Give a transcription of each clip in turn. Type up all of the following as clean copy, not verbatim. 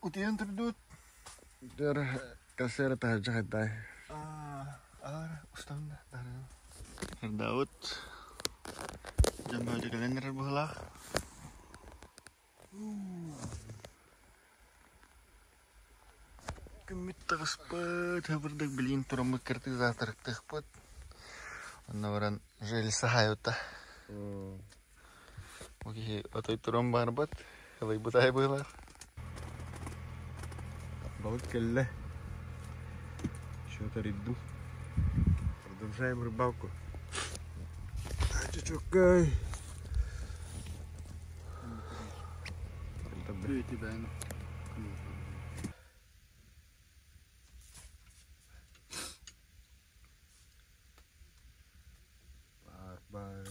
Утуйан турдут. Дör кассера таһырдьа хайдай. Аар устан Даут дьон бөҕөтө кэлэн эрэр быһыылаах. Күммүт таҕыспыт, хабырдык билиин тураммыт кыртыы завтрактыахпыт. Онно баран железо хаайбыта. Бу киһи отой туран барбыт, ылыйбыт аайы быһыылаах. Балык кэллэ. Счет арыйдым. Продолжаем рыбалку. Чучуккай. Бар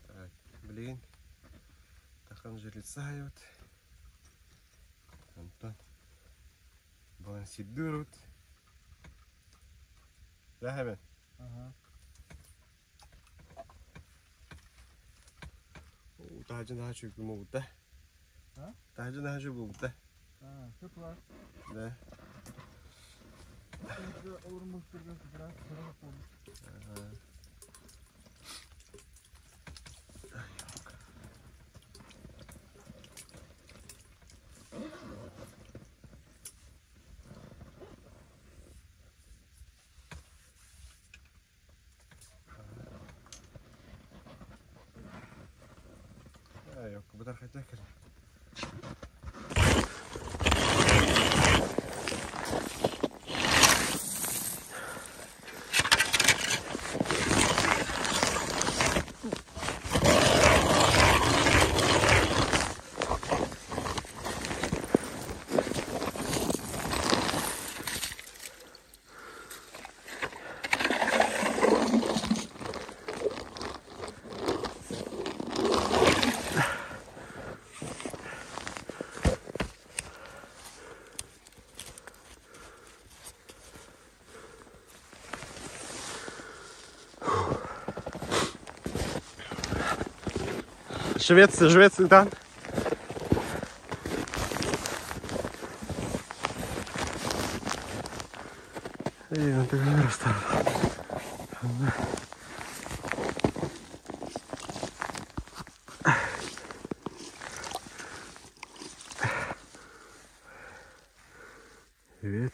Так, блин, тахан жреца вот. Антон балансидует. Да, Хабен? Ага. Таһдьа наһаа үчүгэй буолбута. Таһдьа наһаа үчүгэй буолбута. Тепла. Да. Швеция, Швеция, да? Привет.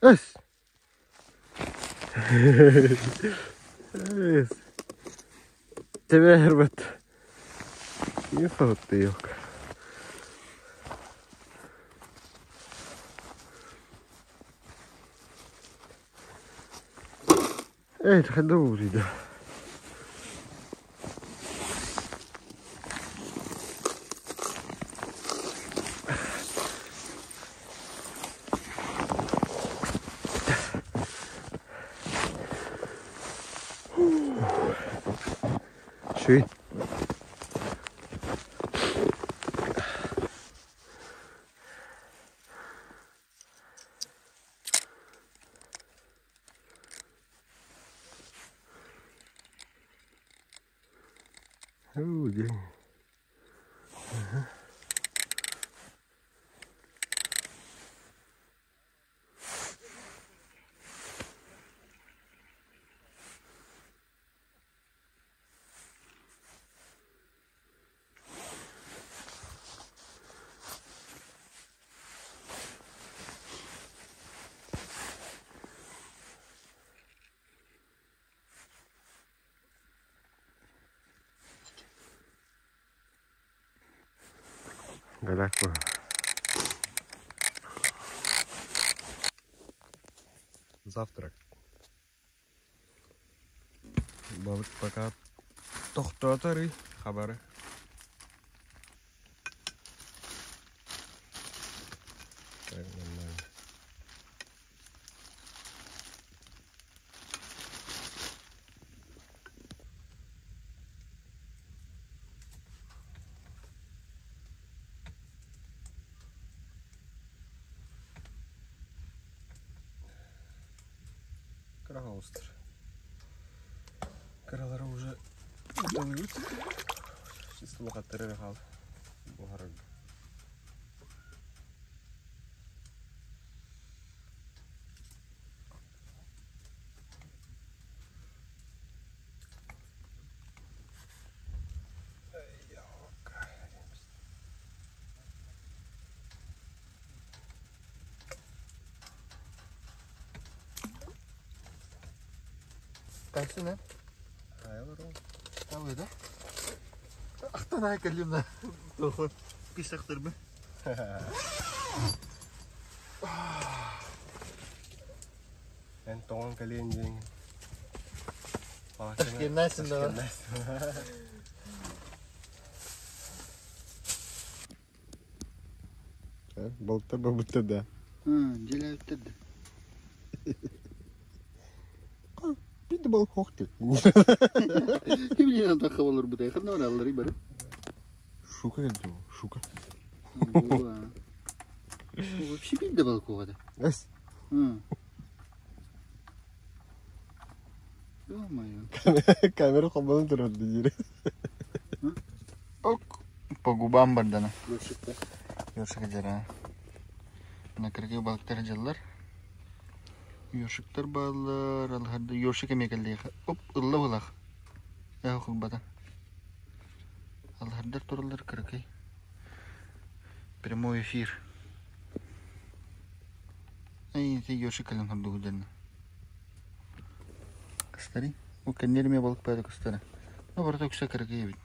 Эс! Эс! Тебе Yok. Evet, hadi uğraydı. Schön. Oh, yeah. Uh-huh. Голяк бу. Завтрак. Балык пока тохтоотор хабары. Так, нормально. Кыра Кыралары уже уталыйбыт. Чисто улахаттары эрэ хаал. Буһарарга. Тахсына. Тавыда. Ахтана кэллим Тохо писахтырбы. Эн тоҥон кэлиэн диэн. Ташкеннайсың да. Балта бабыта да. Дьэлээбиттэр да. Биир балык суох дии. Ким билиэн тахха болорбутай ханна баралларый бары? Шука кэлдэ шука. Вообще биир да балык суох этэ. Эс. Ё-моё. Камера холбонон турар диир. Ок, по губам бардана. Ёршик дьара. Накыргы балыктар дьаллар. Ёршиктар бааллар, алһарда ёршик эмиэ кэллиэхэ. Оп, ылла булах. Ээ хулбата. Алһардар тураллар кыракый. Прямой эфир. Эй, ити ёршик кэлэн хордугу дьэннэ. Кыстарый. Бу кэннир эмиэ балык баара кыстара. Ну, барыта үксэ кыракый эбит.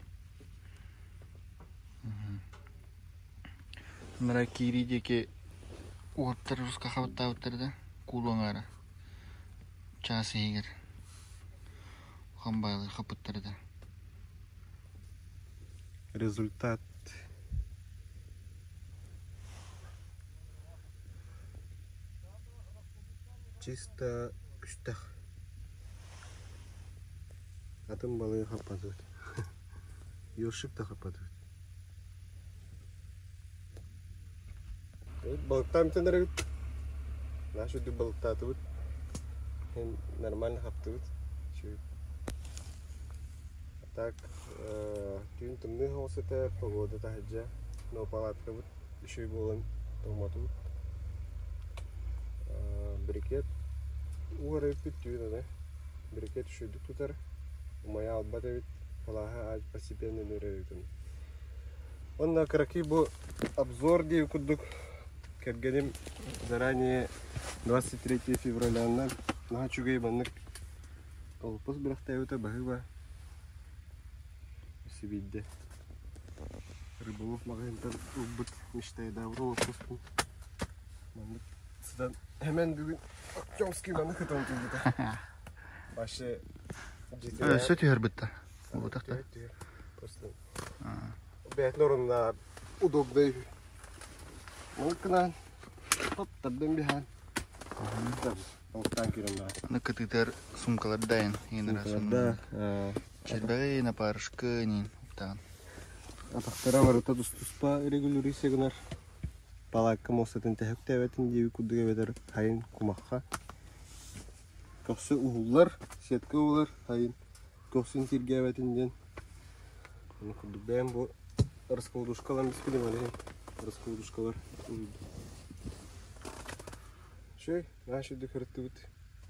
Мына киирии диэки уоттар руска хабыттаабыттар да куулу аҥаара чаас иһигэр хамбаалыы хаппыттар да. Результат чисто күстэх. Атын балыгы хаппатыбыт. Ёршик да хаппатыбыт. Балыктаан бүтэн эрэбит. Наш үрдүк балыктаатыбыт. Нормально хаптыбыт. А так түүн тымныы соҕус этэ, погода таһырдьа, но палаткабыт үчүгэй буолан тоҥмотубут. Брикет уһарыппыт түүн аны. Брикет үчүгэйдик тутар, умайа албат эбит, халааһа постепенно нөрөрүтүн. Онно кыракый бу обзор диир курдук кэргэним заранее 23 февраля наһаа үчүгэй маннык олоппос бэлэхтээбитэ баһыыба сибиирдэ рыболов маҕаһыынтан ылбыт мечтайдаабыт олоппоспун маннык сытан хэмэн бүгүн Артемский маннык ытан тиийбитэ вообще Өссө түһэрбит да. Буолбатах да. Просто бэйэтин орунна удобный Малыккынан хоп тардан биһаан балыктаан киирэн баар. Аны кытыытар сумкалар дайын Сумкаларда Чербэҕи напарышкы нин уктаан. Атахтара барыта тус-туспа регулируйся гынар. Палаакка муостатын тэһэктээбэтин диэби курдук эбэтэр хайын кумахха. Көхсү уһуллар, сетка уһулар, хайын көхсүн тиргээбэтин диэн. Ону курдук бэйэм бу раскладушкалар биспитим ол иһин раскладушкалар уһуйдум. Үчүгэй, наһаа үчүгэйдик ырыттыбыт.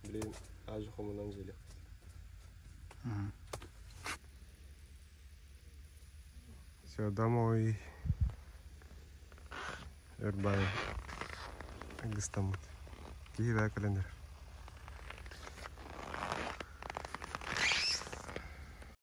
Билигин аадьы хомунан дьиэлиэхпит. Все, домой. Өр баайы ыгыстаммыт. Киһи баа кэлэн эрэр.